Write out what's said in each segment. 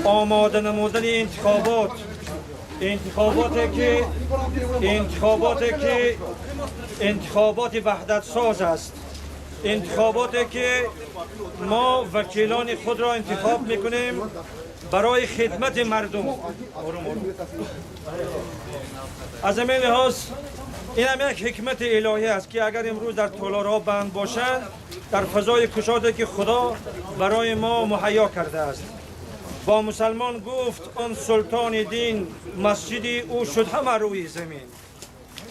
آماده نمودن انتخابات، انتخاباتی که انتخابات وحدت ساز است، انتخاباتی که ما وکیلان خود را انتخاب میکنیم برای خدمت مردم. از همین لحاظ این هم یک حکمت الهی است که اگر امروز در تالارها بند باشند، در فضای کشاده که خدا برای ما مهیا کرده است. با مسلمان گفت آن سلطان دین، مسجدی او شد همه روی زمین.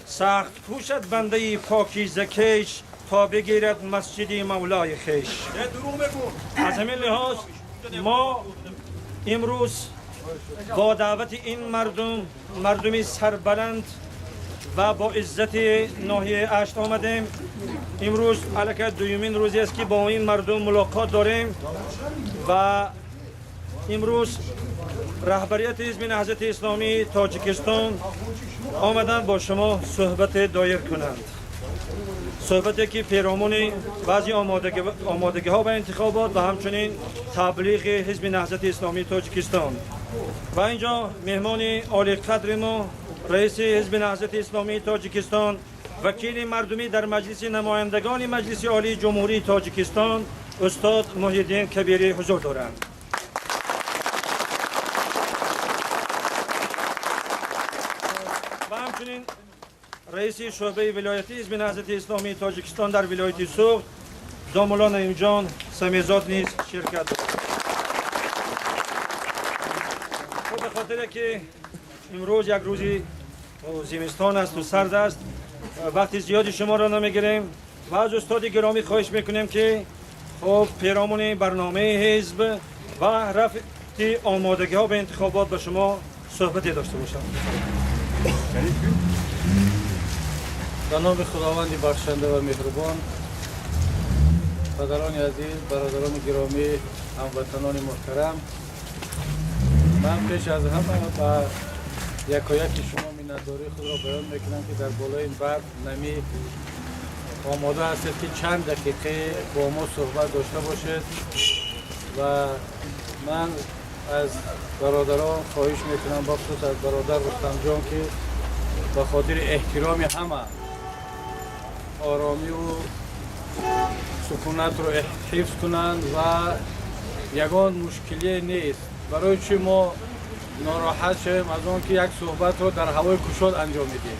سخت کوشد بنده پاکیزه کیش، تا بگیرد مسجدی مولای خویش. از همین لحاظ ما امروز با دعوت این مردم، مردمی سربلند و با عزت ناحیه 8 آمدیم. امروز الکی دومین روزی است که با این مردم ملاقات داریم و امروز رهبریت حزب نهضت اسلامی تاجیکستان آمدند با شما صحبت دایر کنند، صحبتی که پیرامون بعضی آمادگی ها به انتخابات و همچنین تبلیغ حزب نهضت اسلامی تاجیکستان. و اینجا مهمان عالی قدر ما، رئیس حزب نهضت اسلامی تاجیکستان، وکیل مردمی در مجلس نمایندگان مجلس عالی جمهوری تاجیکستان، استاد محی‌الدین کبیری حضور دارند. و همچنین رئیس شعبه ولایتی حزب نهضت اسلامی تاجیکستان در ولایت سغد، داملا نعیمجان سمیزاد نیز شرکت دارند. خب، به خاطر که امروز یک روزی زمستان است و سرد است، وقتی زیادی شما را نمیگیریم و از استاد گرامی خواهش میکنیم که خب پیرامون برنامه حزب و رفع آمادگی ها به انتخابات به شما صحبتی داشته باشند. به نام خداوند بخشنده و مهربان. پدران عزیز، برادران گرامی، هموطنان محترم، من پیش از همه به یکایک شما منتداری خود را بیان میکنم که در بالای این برف نمی آماده هستید که چند دقیقه با ما صحبت داشته باشید و من از برادران خواهش میکنم، بخصوص از برادر رستم جان، که به خاطر احترام همه آرامی و سکونت رو حفظ کنند و یگان مشکلی نیست. برای چی ما ناراحت شویم از آن که یک صحبت رو در هوای کشاد انجام میدیم؟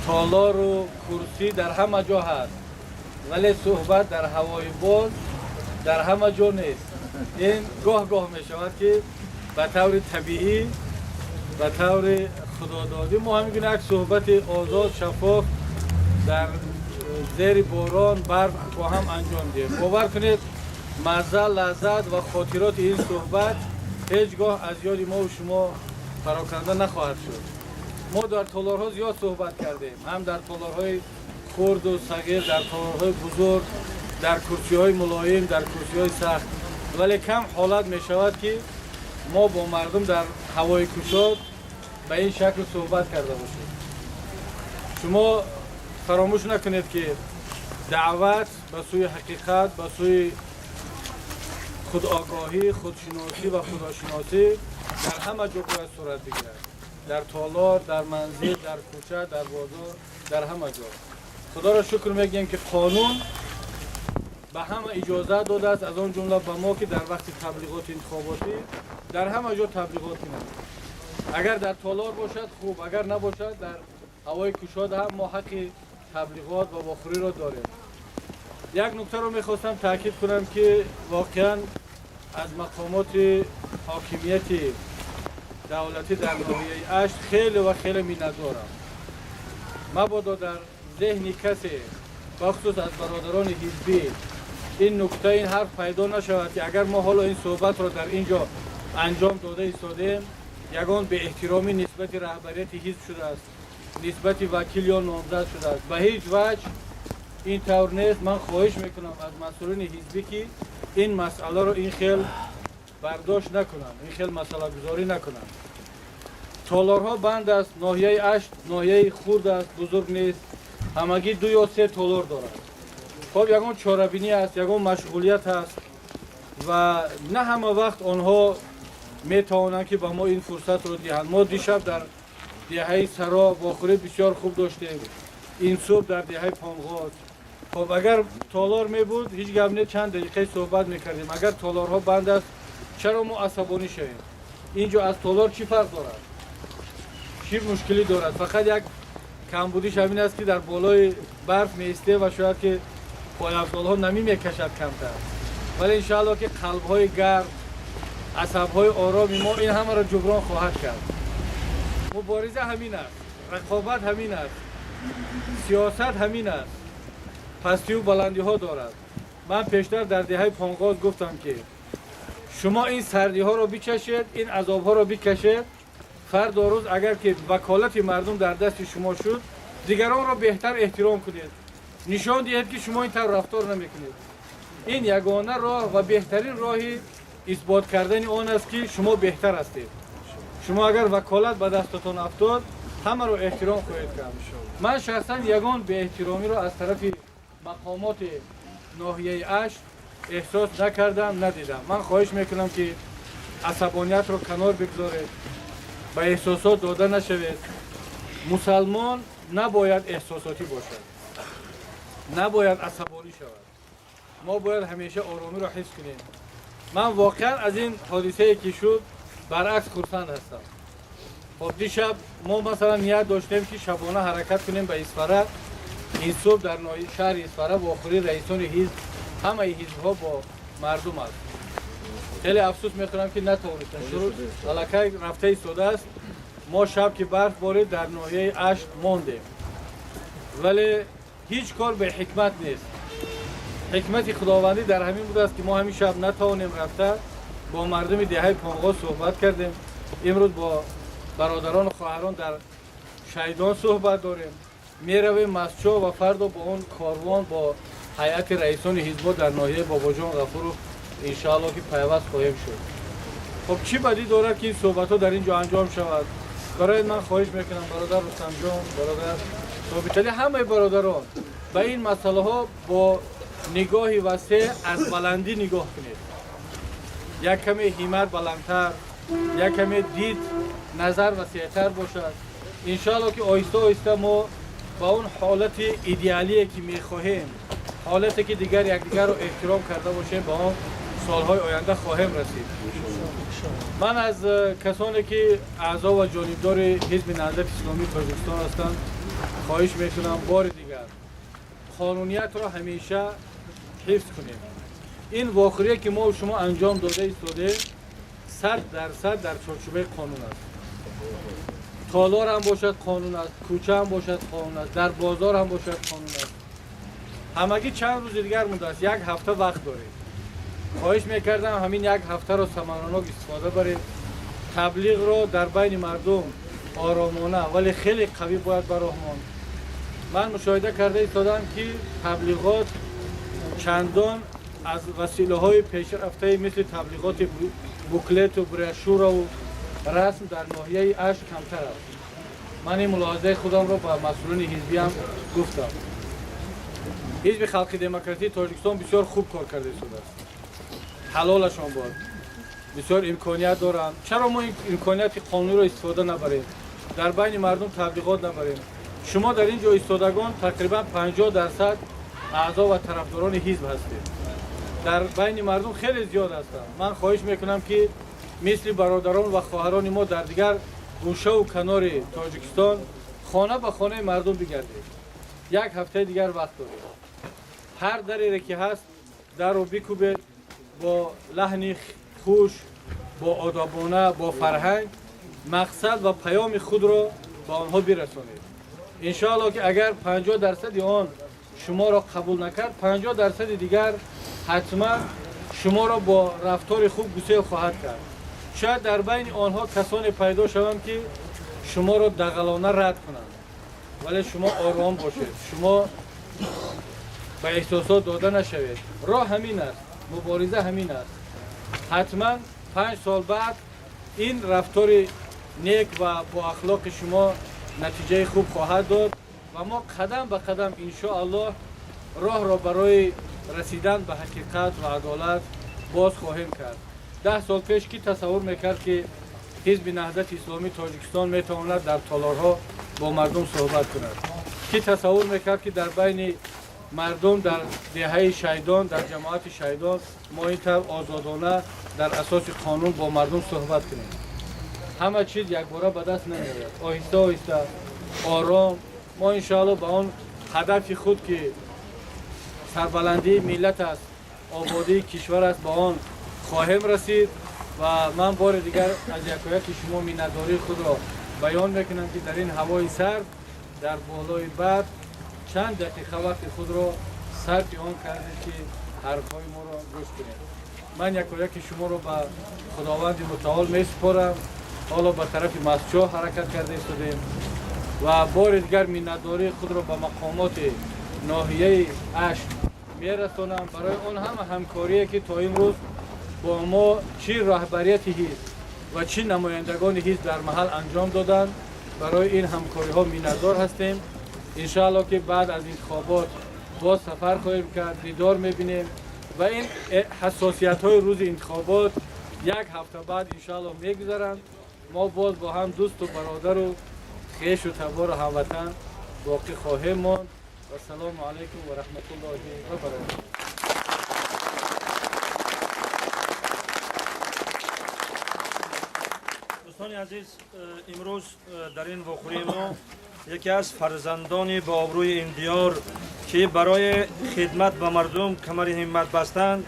تالار و کرسی در همه جا هست، ولی صحبت در هوای باز در همه جا نیست. این گاه گاه می شود که به طور طبیعی، به طور خدادادی ما همین یک صحبت آزاد، شفاف در زیر باران، برف با هم انجام دهیم. باور کنید مزه، لذت و خاطرات این صحبت هیچگاه از یاد ما و شما پراکنده نخواهد شد. ما در تالارها زیاد صحبت کردیم، هم در تالارهای خرد و صغیر، در تالارهای بزرگ، در کرسی های ملایم، در کرسی های سخت، ولی کم حالت می شود که ما با مردم در هوای کشاد به این شکل صحبت کرده باشیم. شما فراموش نکنید که دعوت به سوی حقیقت، به سوی خودآگاهی، خودشناسی و خداشناسی در همه جا باید صورت بگیرد: در تالار، در منزل، در کوچه، در بازار، در همه جا. خدا را شکر میگیم که قانون به همه اجازه داده است، از آن جمله به ما، که در وقت تبلیغات انتخاباتی در همه جا تبلیغات کنیم. اگر در تالار باشد خوب، اگر نباشد در هوای کشاد هم ما حق تبلیغات و واخوری را داریم. یک نکته رو میخواستم تاکید کنم که واقعا از مقامات حاکمیت دولتی در ناحیه 8 خیلی و خیلی منتدارم. مبادا در ذهن کسی، بخصوص از برادران حزبی، این نکته، این حرف پیدا نشود که اگر ما حالا این صحبت را در اینجا انجام داده ایستادیم، یگان بی احترامی نسبت رهبریت حزب شده است، نسبت وکیل یا نامزد شده است. به هیچ وجه این طور نیست. من خواهش میکنم از مسئولین حزبی که این مسئله رو این خیل برداشت نکنند، این خیل مسئله گذاری نکنند. تالارها بند است. ناحیه 8 ناحیه خرد است، بزرگ نیست، همگی دو یا سه تالار دارد. خب، یگان چاربینی است، یگان مشغولیت هست و نه همه وقت آنها Метавонанд, ки ба мо ин фурсатро диҳанд. Мо дишаб дар деҳаи Саро вохӯрӣ бисёр хуб доштем, ин субҳ дар деҳаи Понғоз. Хоб, агар толор мебуд, ҳеҷ гап не, чанд дақиқаи суҳбат мекардем. Агар толорҳо банд аст, чаро мо асабонӣ шавем? Ин ҷо аз толор чӣ фарқ дорад, чӣ мушкилӣ дорад? Фақат як камбудиш ҳамин аст, ки дар болои барф меистем ва шояд ки пойафзолҳо намӣ мекашад камтар, вале иншоалло, ки қалбҳои гарм, асабҳои ороми мо ин ҳамаро ҷуброн хоҳад кард. Мубориза ҳамин аст, рақобат ҳамин аст, сиёсат ҳамин аст, пастию баландиҳо дорад. Ман пештар дар деҳаи Понғоз гуфтам, ки шумо ин сардиҳоро бичашед, ин азобҳоро бикашед, фардо рӯз агар ки ваколати мардум дар дасти шумо шуд, дигаронро беҳтар эҳтиром кунед, нишон диҳед, ки шумо ин тавр рафтор намекунед. Ин ягона роҳ ва беҳтарин роҳи исбот кардани он аст, ки шумо беҳтар ҳастед. Шумо агар ваколат ба дастатон афтод, ҳамаро эҳтиром хоҳед кард. Ман шахсан ягон беэҳтиромиро аз тарафи мақомоти ноҳияи Ашт эҳсос накардам, надидам. Ман хоҳиш мекунам, ки асабониятро канор бигзоред, ба эҳсосот дода нашавед. Мусалмон набояд эҳсосотӣ бошад, набояд асабонӣ шавад. Мо бояд ҳамеша оромиро ҳифз кунем. Ман воқеан аз ин ҳодисае, ки шуд, баръакс хурсанд ҳастам. Хоб, дишаб мо, масалан, ният доштем, ки шабона ҳаракат кунем ба Исфара. Ин субҳ дар шаҳри Исфара вохӯрии раисони ҳизб, ҳамаи ҳизбҳо бо мардум аст. Хеле афсӯс мехӯрам, ки натавонистем. Шурӯъ аллакай рафта истодааст. Мо шаб, ки барф борид, дар ноҳияи Ашт мондем, вале ҳеҷ кор бе ҳикмат нест. Ҳикмати худовандӣ дар ҳамин будааст, ки мо ҳамин шаб натавонем рафта, бо мардуми деҳаи Понғоз суҳбат кардем. Имрӯз бо бародарону хоҳарон дар Шайдон суҳбат дорем, меравем Мастчо ва фардо бо он корвон, бо ҳайати раисони ҳизбо дар ноҳияи Бобоҷон Ғафуров, иншоалло, ки пайваст хоҳем шуд. Хоб, чӣ бадӣ дорад, ки ин суҳбатҳо дар ин ҷо анҷом шавад? Барои ман хоҳиш мекунам, бародар Рустамҷон, бародар Собиталӣ, ҳамаи бародарон, ба ин масъалаҳо бо нигоҳи васеъ, аз баландӣ нигоҳ кунед. Як каме ҳиммат баландтар, як каме дид, назар васеътар бошад. Иншоалло, ки оҳиста оҳиста мо ба он ҳолати идеалие, ки мехоҳем, ҳолате, ки дигар якдигарро эҳтиром карда бошем, ба он солҳои оянда хоҳем расид. Ман аз касоне, ки аъзо ва ҷонибдори Ҳизби Наҳзати Исломии Тоҷикистон ҳастанд, хоҳиш мекунам, бори дигар қонуниятро ҳамеша ҳифз кунем. Ин вохӯрие, ки мо шумо анҷом дода истодем, 100% дар чорчӯбаи қонун аст. Толор ҳам бошад, қонун аст, кӯча ҳам бошад, қонун аст, дар бозор ҳам бошад, қонун аст. Ҳамагӣ чанд рӯзи дигар мондааст, як ҳафта вақт доред. Хоҳиш мекардам, ҳамин як ҳафтаро самаранок истифода баред. Таблиғро дар байни мардум оромона, вале хеле қавӣ бояд ба роҳ монд. Ман мушоҳида карда истодам, ки таблиғот чандон аз василаҳои пешрафтаи мисли таблиғоти буклету брошюраву расм дар ноҳияи Ашт камтар аст. Ман ин мулоҳизаи худамро ба масъулони ҳизбиам гуфтам. Ҳизби Халқи Демократии Тоҷикистон бисёр хуб кор карда истодааст, ҳалолашон бод, бисёр имконият доранд. Чаро мо имконияти қонуниро истифода набарем, дар байни мардум таблиғот набарем? Шумо дар ин ҷо истодагон тақрибан 50% аъзо ва тарафдорони ҳизб ҳастед. Дар байни мардум хеле зиёд ҳастанд. Ман хоҳиш мекунам, ки мисли бародарон ва хоҳарони мо дар дигар гӯшаву канори Тоҷикистон хона ба хонаи мардум бигардед. Як ҳафтаи дигар вақт доред. Ҳар дарере, ки ҳаст, дарро бикӯбед, бо лаҳни хуш, бо одобона, бо фарҳанг мақсад ва паёми худро ба онҳо бирасонед. Иншоалло, ки агар 50 дарсади он шуморо қабул накард, 50 дарсади дигар ҳатман шуморо бо рафтори хуб гусел хоҳад кард. Шояд дар байни онҳо касоне пайдо шаванд, ки шуморо дағалона рад кунанд, вале шумо ором бошед, шумо ба эҳсосот дода нашавед. Роҳ ҳамин аст, мубориза ҳамин аст. Ҳатман 5 сол баъд ин рафтори нек ва бо ахлоқи шумо натиҷаи хуб хоҳад дод ва мо қадам ба қадам, иншоаллоҳ, роҳро барои расидан ба ҳақиқат ва адолат боз хоҳем кард. 10 сол пеш ки тасаввур мекард, ки Ҳизби Наҳзати Исломии Тоҷикистон метавонад дар толорҳо бо мардум суҳбат кунад? Ки тасаввур мекард, ки дар байни мардум, дар деҳаи Шайдон, дар ҷамоати Шайдон мо ин тавр озодона дар асоси қонун бо мардум суҳбат кунем? Ҳама чиз якбора ба даст намеояд. Оҳиста оҳиста, ором мо иншоалло ба он ҳадафи худ, ки сарбаландии миллат аст, ободии кишвар аст, ба он хоҳем расид. Ва ман бори дигар аз якояки шумо миннатдории худро баён мекунам, ки дар ин ҳавои сард, дар болои барф чанд дақиқа вақти худро сарфи он кардед, ки ҳарфҳои моро гӯш кунед. Ман якояки шуморо ба Худованди Мутаол месупорам. Ҳоло ба тарафи Мастчоҳ ҳаракат карда истодем ва бори дигар миннатдории худро ба мақомоти ноҳияи Ашт мерасонам барои он ҳама ҳамкорие, ки то имрӯз бо мо чӣ роҳбарияти ҳизб ва чӣ намояндагони ҳизб дар маҳал анҷом доданд. Барои ин ҳамкориҳо миннатдор ҳастем. Иншоалло, ки баъд аз интихобот боз сафар хоҳем кард, дидор мебинем ва ин ҳассосиятҳои рӯзи интихобот як ҳафта баъд иншоалло мегузаранд. Мо боз бо ҳам дӯсту бародару хешу табору ҳамватан боқӣ хоҳем монд. Вассалому алайкум ва раҳматуллоҳи ва баракатуҳ. Дӯстони азиз, имрӯз дар ин вохӯрии мо яке аз фарзандони ба обрӯи ин диёр, ки барои хидмат ба мардум камари ҳиммат бастанд,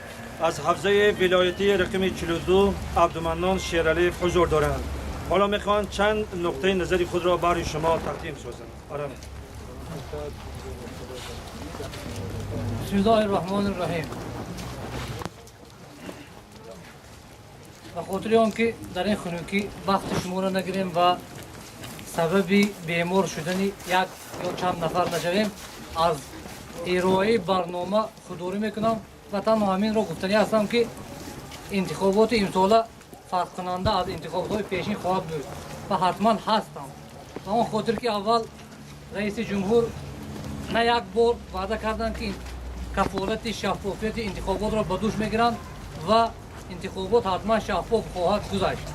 аз ҳавзаи вилоятии рақами 42 Абдуманнон Шералиев ҳузур доранд. Ҳоло мехоҳанд чанд нуқтаи назари худро барои шумо тақдим созанд. Орам. بسم الله الرحمن الرحیم. به خاطر آن که در این خنوکی وقت شما را نگیریم و سبب بیمار شدن یک یا چند نفر نشویم، از ارائه برنامه خودداری میکنم و تنها همین را گفتنی هستم که انتخابات امساله فرق کننده از انتخابات پیشین خواهد بود و حتما هستم. و آن خاطر که اول رئیس جمهور نه یک بار وعده کردند که کفالت شفافیت انتخابات را به دوش میگیرند و انتخابات حتما شفاف خواهد گذشت.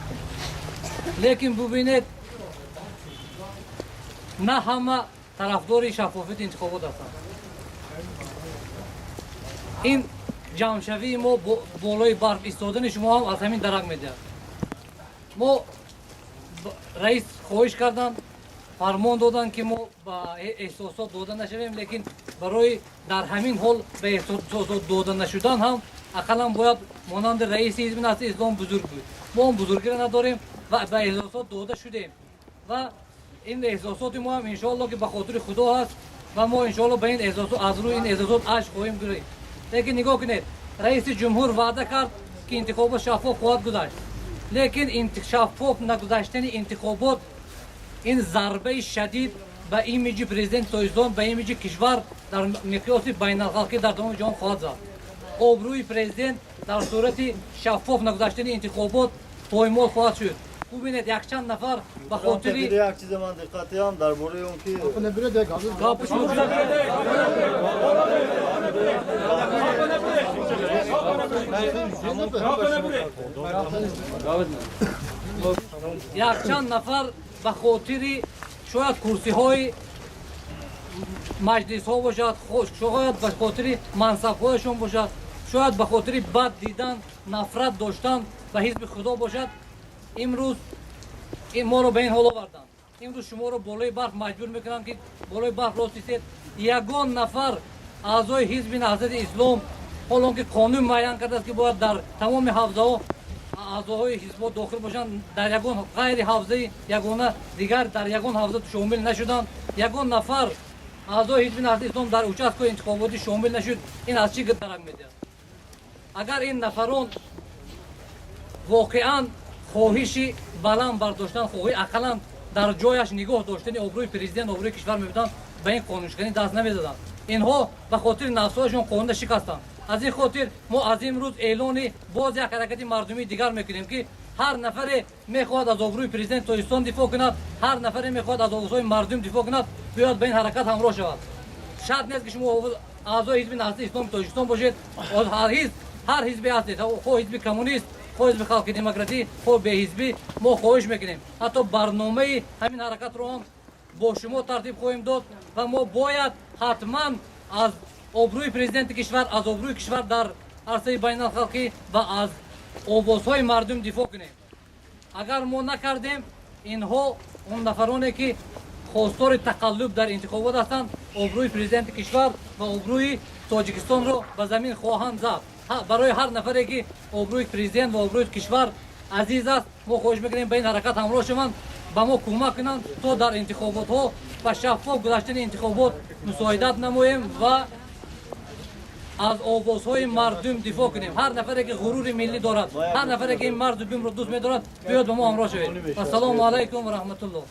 لیکن ببینید، نه همه طرفدار شفافیت انتخابات هستند. این جمعشوی ما، بالای برف ایستادن شما هم از همین درک میدهد. ما رئیس خواهش کردن، فرمان دادن که ما با احساسات داده نشویم، لیکن برای در همین حال به احساسات داده نشدن هم اقلا باید مانند رئیس حزب نهضت اسلام بزرگ بود. ما هم بزرگی را نداریم و به احساسات داده شدیم و این احساسات ما هم انشاءالله که به خاطر خدا هست و ما انشاءالله به این احساسات، از روی این احساسات اشک خواهیم گریست. لیکن نگاه کنید، رئیس جمهور وعده کرد که انتخابات شفاف خواهد گذشت، لیکن شفاف نگذشتن انتخابات این ضربه شدید به image پرزیدنت تاجیکستان، به image کشور در مقیاس بین الخلقی در تمام جهان خواهد زد. آبروی پرزیدنت در صورت شفاف نگذشتن انتخابات پایمال خواهد شد. ببینید، یک چند نفر به خاطر یک چیز من دقتی هم درباره اون که گپ شما یک چند نفر به خاطر شاید کرسی های مجلس ها باشد، شاید به خاطر منصب هایشون باشد، شاید به خاطر بد دیدن، نفرت داشتن به حزب خدا باشد، امروز این ما رو به این حال آوردن. امروز شما رو بالای برف مجبور میکنن که بالای برف راست ایستید. یگان نفر اعضای حزب نهضت اسلام، حالا که قانون معین کرده است که باید در تمام حوزه ها اعضاهای حزب داخل باشند، در یگان غیر حوزه یگانه دیگر در یگان حوزه شامل نشدند. یگان نفر اعضای حزب نهضت اسلام در участок انتخاباتی شامل نشد. این از چی درک میدهد؟ اگر این نفران واقعا خواهشی بلند برداشتن، خواهی اقلا در جایش نگاه داشتن آبروی پرزیدنت، آبروی کشور میبودند، به این قانونشکنی دست نمیزدند. اینها به خاطر نفسهایشون قانون شکستند. از این خاطر ما از امروز اعلان باز یک حرکت مردمی دیگر میکنیم که هر نفر میخواهد از آبروی پرزیدنت تاجیکستان دفاع کند، هر نفر میخواهد از آوازهای مردم دفاع کند، بیاید به این حرکت همراه شود. شرط نیست که شما اعضای حزب نهضت اسلام تاجیکستان باشید. هر حزب، هر حزبی هستید، خواه حزب کمونیست хоҳ ҳизби халқи демократӣ, хоҳ беҳизбӣ, мо хоҳиш мекунем. Ҳатто барномаи ҳамин ҳаракатро ҳам бо шумо тартиб хоҳем дод ва мо бояд ҳатман аз обрӯи президенти кишвар, аз обрӯи кишвар дар арсаи байналхалқӣ ва аз овозҳои мардум дифоъ кунем. Агар мо накардем, инҳо он нафароне ки хостори тақаллуб дар интихобот ҳастанд, обрӯи президенти кишвар ва обрӯи Тоҷикистонро ба замин хоҳанд зад. Барои ҳар нафаре ки обрӯи президент ва обрӯи кишвар азиз аст, мо хоҳиш мекунем ба ин ҳаракат ҳамроҳ шаванд, ба мо кӯмак кунанд, то дар интихоботҳо ба шаффоф гузаштани интихобот мусоидат намоем ва аз овозҳои мардум дифоъ кунем. Ҳар нафаре ки ғурури миллӣ дорад, ҳар нафаре ки ин марзу бумро дӯст медорад, биёд ба мо ҳамроҳ шавед. Ассалому алайкум ва раҳматуллоҳ.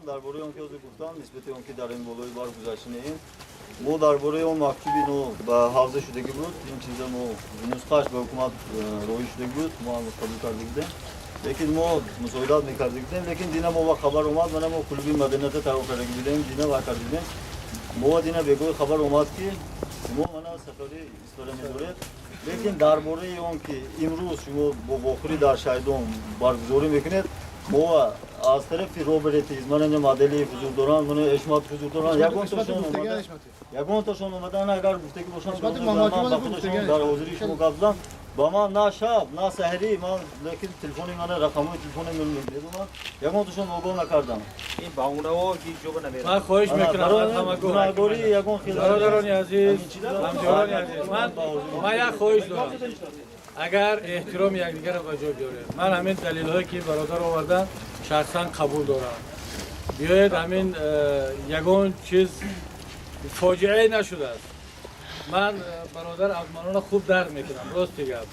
Дар бораи он ки ҳозир гуфтам, нисбати он ки дар ин болои барф гузаштанем, мо дар бораи он мактуби но ба ҳавза шудагӣ буд, ин чиза мо нусхааш ба ҳукумат роҳӣ шудагӣ буд, мо ҳам қабул карда будем, лекин мо мусоидат мекарда будем, лекин дина мо ва хабар омад, мана мо клуби маданията тайёр карда будем, дина ва карда будем, мо дина бегоҳи хабар омад ки шумо мана сафари истифода медоред, лекин дар бораи он ки имрӯз шумо бо вохӯрӣ дар Шайдон баргузорӣ мекунед, мо аз тарафи робертиз мана ин моделӣ ҳузур доранд, мана Эшмат ҳузур доранд, ягонташон омадан, агар гуфтагӣ бошанд, дар ҳозирии шумо гап задам, ба ман на шаб на саҳарӣ, ман лекин телефони мана рақамҳои телефони медонам, ягонташон огоҳ накардам. Ман хоҳиш мекунам аз ҳамагон, бародарони азиз, ҳамдиёрони азиз, ман як хоҳиш дорам, агар эҳтироми якдигарро ба ҷо биёрем. Ман ҳамин далелҳое ки бародар овардан шахсан қабул дорам. Биёед ҳамин ягон чиз фоҷиае нашудааст. Ман бародар Абдуманонро хуб дарк мекунам, рости гап.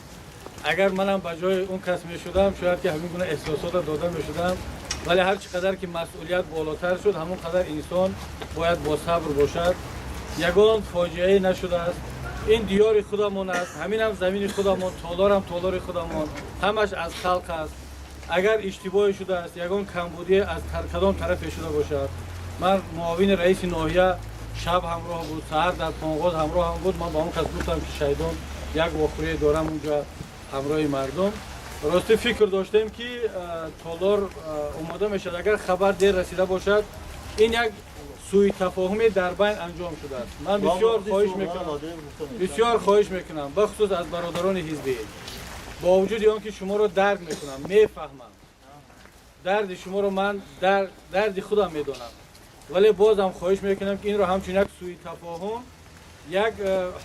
Агар манам ба ҷои он кас мешудам, шояд ки ҳамин гуна эҳсосотро дода мешудам, вале ҳар чӣ қадар ки масъулият болотар шуд, ҳамон қадар инсон бояд босабр бошад. Ягон фоҷиае нашудааст. Ин диёри худамон аст, ҳаминам замини худамон, толорам толори худамон, ҳамаш аз халқ аст. Агар иштибоҳе шудааст, ягон камбудие аз кадом тарафе шуда бошад, ман муовини раиси ноҳия шаб ҳамроҳ буд, саҳар дар Понғоз ҳамроҳам буд, ман ба он кас гуфтам ки Шайдон як вохӯрие дорам унҷа ҳамроҳи мардум. Рости фикр доштем ки толор омода мешавад, агар хабар дер расида бошад, ин як сӯи тафоҳуме дар байн анҷом шудааст. Ман бисёр хоҳиш мекунам, бисёр хоҳиш мекунам, бахусус аз бародарони ҳизбӣ, бо вуҷуди он ки шуморо дарк мекунам, мефаҳмам, дарди шуморо ман дарди худам медонам, вале бозам хоҳиш мекунам ки инро ҳамчун як сӯи тафоҳум, як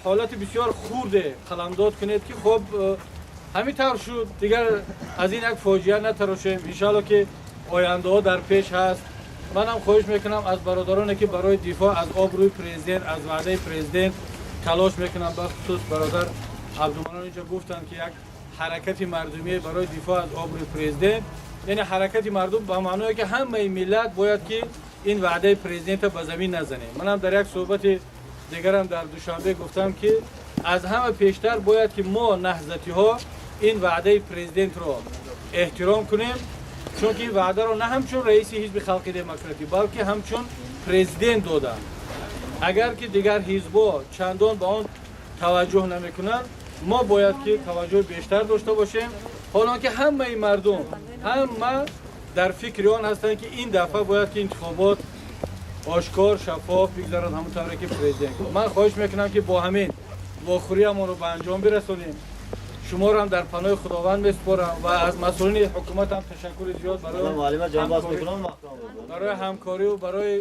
ҳолати бисёр хурде қаламдод кунед ки хоб ҳамин тавр шуд, дигар аз ин як фоҷиа натарошем. Иншаалло ки ояндаҳо дар пеш ҳаст. Манам хоҳиш мекунам аз бародароне ки барои дифоъ аз обрӯи президент, аз ваъдаи президент талош мекунам, бахусус бародар Абдуманон инҷо гуфтанд ки як ҳаракати мардумие барои дифоъ аз обрӯи президент, яъне ҳаракати мардум ба маъное ки ҳамаи миллат бояд ки ин ваъдаи президента ба замин назанем. Манам дар як суҳбати дигарам дар Душанбе гуфтам ки аз ҳама пештар бояд ки мо наҳзатиҳо ин ваъдаи президентро эҳтиром кунем, чунки ин ваъдаро на ҳамчун раиси ҳизби халқи демократӣ, балки ҳамчун президент доданд. Агар ки дигар ҳизбо чандон ба он таваҷҷӯҳ намекунанд, мо бояд ки таваҷҷӯҳи бештар дошта бошем, ҳолон ки ҳамаи мардум, ҳама дар фикри он ҳастанд ки ин дафъа бояд ки интихобот ошкор, шаффоф бигзарад, ҳамон тавре ки президент гуфт. Ман хоҳиш мекунам ки бо ҳамин вохӯриамонро ба анҷом бирасонем. Шуморо ҳам дар паноҳи Худованд месупорам ва аз масъулини ҳукумат ҳам ташаккури зиёд барои ҳамкориву барои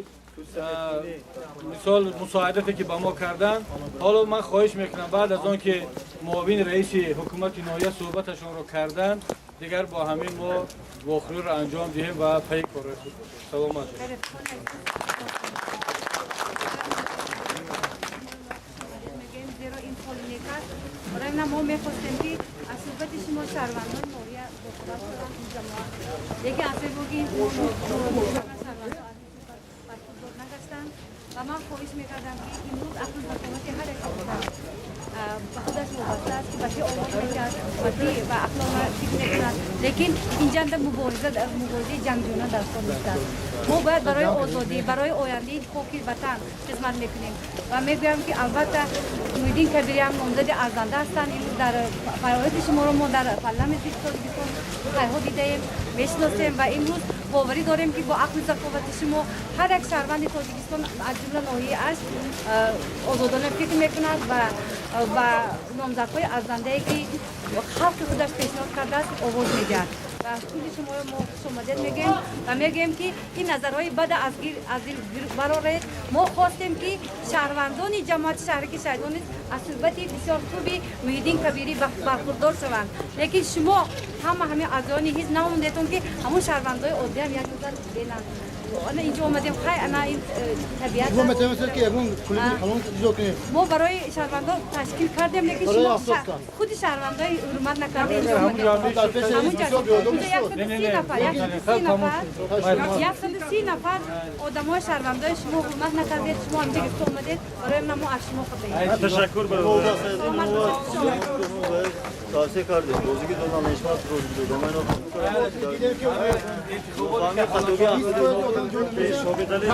мисол мусоидате ки ба мо карданд. Ҳоло ман хоҳиш мекунам баъд аз он ки муовини раиси ҳукумати ноҳия суҳбаташонро карданд, дигар бо ҳамин мо вохӯриро анҷом диҳем ва пайи корҳои худ бошем. Саломат бошед. Мо мехостем ки аз суҳбати шумо шаҳрвандони ноҳия бохабар шаванд, ин ҷамоат. Лекин аз сабаби шаҳрвандон аз ин суҳбат бархурдор нагаштанд ва ман хоҳиш мекардам ки имрӯз ақлу ҳакомати ҳар як одам ба худаш вобаста аст ки ба чӣ овоз медиҳад, латофатӣ ва ақлона фикр мекунанд, лекин инҷанда мубориза, муборизаи ҷангҷӯёна дар кор нест. Мо бояд барои озодӣ, барои ояндаи хоки ватан хизмат мекунем ва мегӯям, ки албатта, Муҳиддин Кабирӣ ҳам номзади арзанда ҳастанд. Имрӯз дар фаъолияти шуморо мо дар парламенти Тоҷикистон хайҳо дидаем, мешиносем ва имрӯз боварӣ дорем, ки бо ақлу заковати шумо ҳар як шаҳрванди Тоҷикистон, аз ҷумла ноҳияи Ашт, озодона фикр мекунад ва ба номзадҳои арзандае, ки халқи худаш пешниҳод кардааст, овоз медиҳад. Ва кулли шуморо мо хушомадед мегӯем ва мегӯем, ки ин назарҳои бада аз дил бароред. Мо хостем, ки шаҳрвандони ҷамоати шаҳраки Шаҳидон низ аз суҳбати бисёр хуби Муҳиддин Кабирӣ бархурдор шаванд, лекин шумо ҳама ҳамин аъзоёни ҳизб намондетон, ки ҳамон шаҳрвандои оддиам як назар бинанд. Ана инҷо омадем, хай, ана ин табиат. Шумо метавонистед, ки ягон клуби калон иҷро кунед. Мо барои шаҳрвандон ташкил кардем, лекин Барои шумо 70 кас. Худи шаҳрвандои ҳурмат накардем. Дар пеши Ҳамунҷа бисёр беодоб шуд. 130 нафар, 130 нафар, 130 нафар одамои шаҳрвандои шумо ҳурмат накардед. Шумо ҳамҷа гирифта омадед. Барои мо аз шумо хабарем. Ташаккур, бародар. Тавсия кардем, розигӣ додан, ҳишмат розигӣ додам. Ман Дидем, ки фаҳми хатогӣ. Собит Алӣ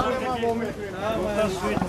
гуфтан суит.